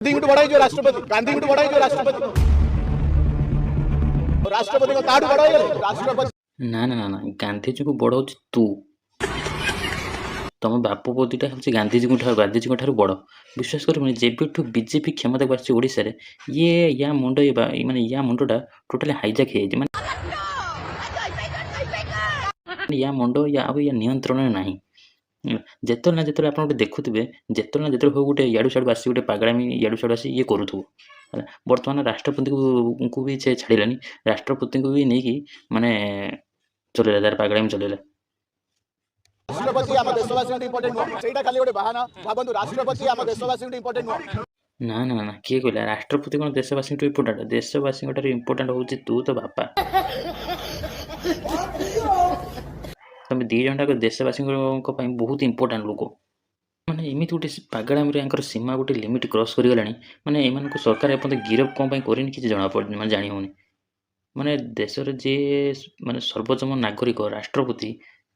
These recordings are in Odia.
ଗାନ୍ଧୀଙ୍କଠୁ ବଡ ହେଇଯିବ ରାଷ୍ଟ୍ରପତି, ଗାନ୍ଧୀଙ୍କଠୁ ବଡ ହେଇଯିବ ରାଷ୍ଟ୍ରପତି, ରାଷ୍ଟ୍ରପତିଙ୍କ ତାଠୁ ବଡ ହେଇଗଲେ ରାଷ୍ଟ୍ରପତି। ନା ନା ନା ନା, ଗାନ୍ଧିଜୀଙ୍କୁ ବଡ଼ ହେଉଛି ତୁ। ତମ ବାପ ପୁଅ ଦୁଇଟା ହେଉଛି ଗାନ୍ଧିଜୀଙ୍କ ଠାରୁ, ଗାନ୍ଧିଜୀଙ୍କ ଠାରୁ ବଡ଼। ବିଶ୍ୱାସ କରିବନି, ଯେବେଠୁ ବିଜେପି କ୍ଷମତାକୁ ଆସିଛି ଓଡ଼ିଶାରେ, ଇଏ ୟା ମୁଣ୍ଡ ମାନେ ୟା ମୁଣ୍ଡଟା ଟୋଟାଲି ହାଇଜାକ୍ ହେଇଯାଇଛି। ମାନେ ୟା ମୁଣ୍ଡ ୟା ଆଉ ୟା ନିୟନ୍ତ୍ରଣରେ ନାହିଁ। ଯେତେବେଳେ ନା ଯେତେବେଳେ ଆପଣ ଗୋଟେ ଦେଖୁଥିବେ, ଯେତେବେଳେ ନା ଯେତେବେଳେ ହଉ ଗୋଟେ ଇଆଡ଼ୁ ସିଆଡ଼ୁ ଆସି ଗୋଟେ ପାଗଳାମି ଇଆଡ଼ୁ ସିଆଡ଼ୁ ଆସି ଇଏ କରୁଥିବ ହେଲା। ବର୍ତ୍ତମାନ ରାଷ୍ଟ୍ରପତିଙ୍କୁ ବି ସେ ଛାଡ଼ିଲାନି, ରାଷ୍ଟ୍ରପତିଙ୍କୁ ବି ନେଇକି ମାନେ ଚଲେଇଲା, ତାର ପାଗଳାମି ଚଲେଇଲା। ରାଷ୍ଟ୍ରପତି ଆମ ଦେଶବାସୀଙ୍କଠୁ ଇମ୍ପୋର୍ଟାଣ୍ଟ ନୁହଁ, ସେଇଟା ଖାଲି ଗୋଟେ ବାହାନା ଭାବନ୍ତୁ। ରାଷ୍ଟ୍ରପତି ଆମ ଦେଶବାସୀଙ୍କଠୁ ଇମ୍ପୋର୍ଟାଣ୍ଟ ନୁହଁ। ନା ନା ନା, କିଏ କହିଲା ରାଷ୍ଟ୍ରପତି କ'ଣ ଦେଶବାସୀଙ୍କଠୁ ଇମ୍ପୋର୍ଟାଣ୍ଟ? ଦେଶବାସୀଙ୍କ ଠାରୁ ଇମ୍ପୋର୍ଟାଣ୍ଟ ହେଉଛି ତୁ, ତୋ ବାପା। ତମେ ଦୁଇ ଜଣ ଯାକ ଦେଶବାସୀଙ୍କ ପାଇଁ ବହୁତ ଇମ୍ପୋର୍ଟାଣ୍ଟ ଲୋକ। ମାନେ ଏମିତି ଗୋଟେ ପାଗଳାମିରେ ୟାଙ୍କର ସୀମା ଗୋଟେ ଲିମିଟ୍ କ୍ରସ୍ କରିଗଲାଣି। ମାନେ ଏମାନଙ୍କୁ ସରକାର ଏପର୍ଯ୍ୟନ୍ତ ଗିରଫ କ'ଣ ପାଇଁ କରିନି କିଛି ଜଣାପଡ଼ୁନି, ମାନେ ଜାଣି ହେଉନି। ମାନେ ଦେଶରେ ଯିଏ ମାନେ ସର୍ବୋତ୍ତମ ନାଗରିକ ରାଷ୍ଟ୍ରପତି,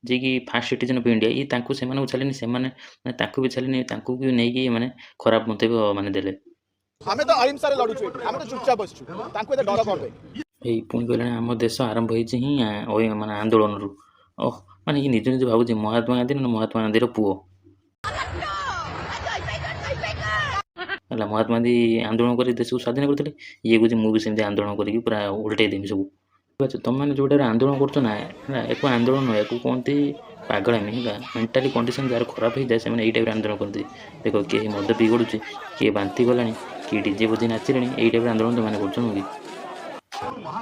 ଯିଏକି ଫାର୍ଷ୍ଟ ସିଟିଜେନ୍ ଅଫ୍ ଇଣ୍ଡିଆ, ଇଏ ତାଙ୍କୁ ସେମାନଙ୍କୁ ଛାଡ଼ିଲେନି, ସେମାନେ ମାନେ ତାଙ୍କୁ ବି ଛାଡ଼ିଲେନି, ତାଙ୍କୁ ବି ନେଇକି ମାନେ ଖରାପ ମନ୍ତବ୍ୟ ମାନେ ଦେଲେ। ଆମେ ତ ଅହିଂସାରେ ଲଢୁଛୁ ଏଠି, ଆମେ ତ ଚୁପଚାପ ବସିଛୁ, ତାଙ୍କୁ ଏତେ ଡର କ'ଣ ପାଇଁ? ଏଇ ପୁଣି କହିଲାଣି ଆମ ଦେଶ ଆରମ୍ଭ ହେଇଛି ହିଁ ମାନେ ଆନ୍ଦୋଳନରୁ। ଓହ, ମାନେ ଇଏ ନିଜେ ନିଜେ ଭାବୁଛି ମହାତ୍ମା ଗାନ୍ଧୀ ନା ମହାତ୍ମା ଗାନ୍ଧୀର ପୁଅ ହେଲା। ମହାତ୍ମା ଗାନ୍ଧୀ ଆନ୍ଦୋଳନ କରି ଦେଶକୁ ସ୍ୱାଧୀନ କରିଥିଲେ, ଇଏ କହୁଛି ମୁଁ ବି ସେମିତି ଆନ୍ଦୋଳନ କରିକି ପୁରା ଓଲଟେଇ ଦେବି ସବୁ। ତୁମେମାନେ ଯେଉଁଟାରେ ଆନ୍ଦୋଳନ କରୁଛ ନା ହେଲା, ୟାକୁ ଆନ୍ଦୋଳନ ନୁହେଁ, ୟାକୁ କୁହନ୍ତି ପାଗଳାମି ହେଲା। ମେଣ୍ଟାଲି କଣ୍ଡିସନ୍ ଯାହାର ଖରାପ ହେଇଯାଏ ସେମାନେ ଏଇ ଟାଇପ୍ର ଆନ୍ଦୋଳନ କରନ୍ତି। ଦେଖ, କିଏ ମଦ ପିଇ ଗଡ଼ୁଛି, କିଏ ବାନ୍ତି କଲାଣି, କିଏ ଡିଜେ ବଜେଇ ନାଚିଲେଣି, ଏଇ ଟାଇପ୍ର ଆନ୍ଦୋଳନ ତୁମେମାନେ କରୁଛ ନୁହଁ କି?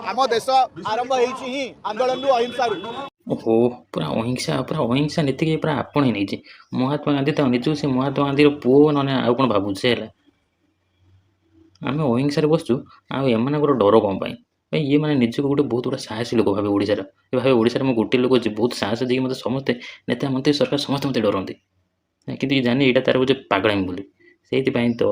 ଆମ ଦେଶ ଆରମ୍ଭ ହେଇଛି ହିଁ ଆନ୍ଦୋଳନରୁ, ଅହିଂସାରୁ। ଓହୋ, ପୁରା ଅହିଂସା, ପୁରା ଅହିଂସା ନୀତିକି ପୁରା ଆପଣେଇ ନେଇଛି। ମହାତ୍ମା ଗାନ୍ଧୀ ତ ନିଜକୁ ସେ ମହାତ୍ମା ଗାନ୍ଧୀର ପୁଅ ନହେଲେ ଆଉ କ'ଣ ଭାବୁଛି ସେ ହେଲା। ଆମେ ଅହିଂସାରେ ବସୁଛୁ ଆଉ ଏମାନଙ୍କର ଡର କ'ଣ ପାଇଁ? ଭାଇ ଇଏ ମାନେ ନିଜକୁ ଗୋଟେ ବହୁତ ବଡ଼ ସାହସୀ ଲୋକ ଭାବେ ଓଡ଼ିଶାର। ଏ ଭାବେ ଓଡ଼ିଶାରେ ମୁଁ ଗୋଟିଏ ଲୋକ ଅଛି ବହୁତ ସାହସ ଦେଇକି ମୋତେ ସମସ୍ତେ ନେତା ମନ୍ତ୍ରୀ ସରକାର ସମସ୍ତେ ମୋତେ ଡରନ୍ତି। କିନ୍ତୁ ଇଏ ଜାଣିନି ଏଇଟା ତାର ହେଉଛି ପାଗଳାମି ବୋଲି। ସେଇଥିପାଇଁ ତ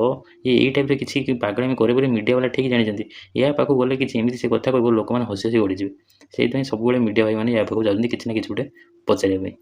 ଇଏ ଏଇ ଟାଇପ୍ର କିଛି ପାଗଳାମି କରେ ବୋଲି ମିଡ଼ିଆ ବାଲା ଠିକ୍ ଜାଣିଛନ୍ତି। ଏହା ପାଖକୁ ଗଲେ କିଛି ଏମିତି ସେ କଥା କହିବ ଲୋକମାନେ ହସି ହସି ଗଡ଼ିଯିବେ। ସେଇଥିପାଇଁ ସବୁବେଳେ ମିଡ଼ିଆ ଭାଇମାନେ ୟା ପାଖକୁ ଯାଉଛନ୍ତି କିଛି ନା କିଛି ଗୋଟେ ପଚାରିବା ପାଇଁ।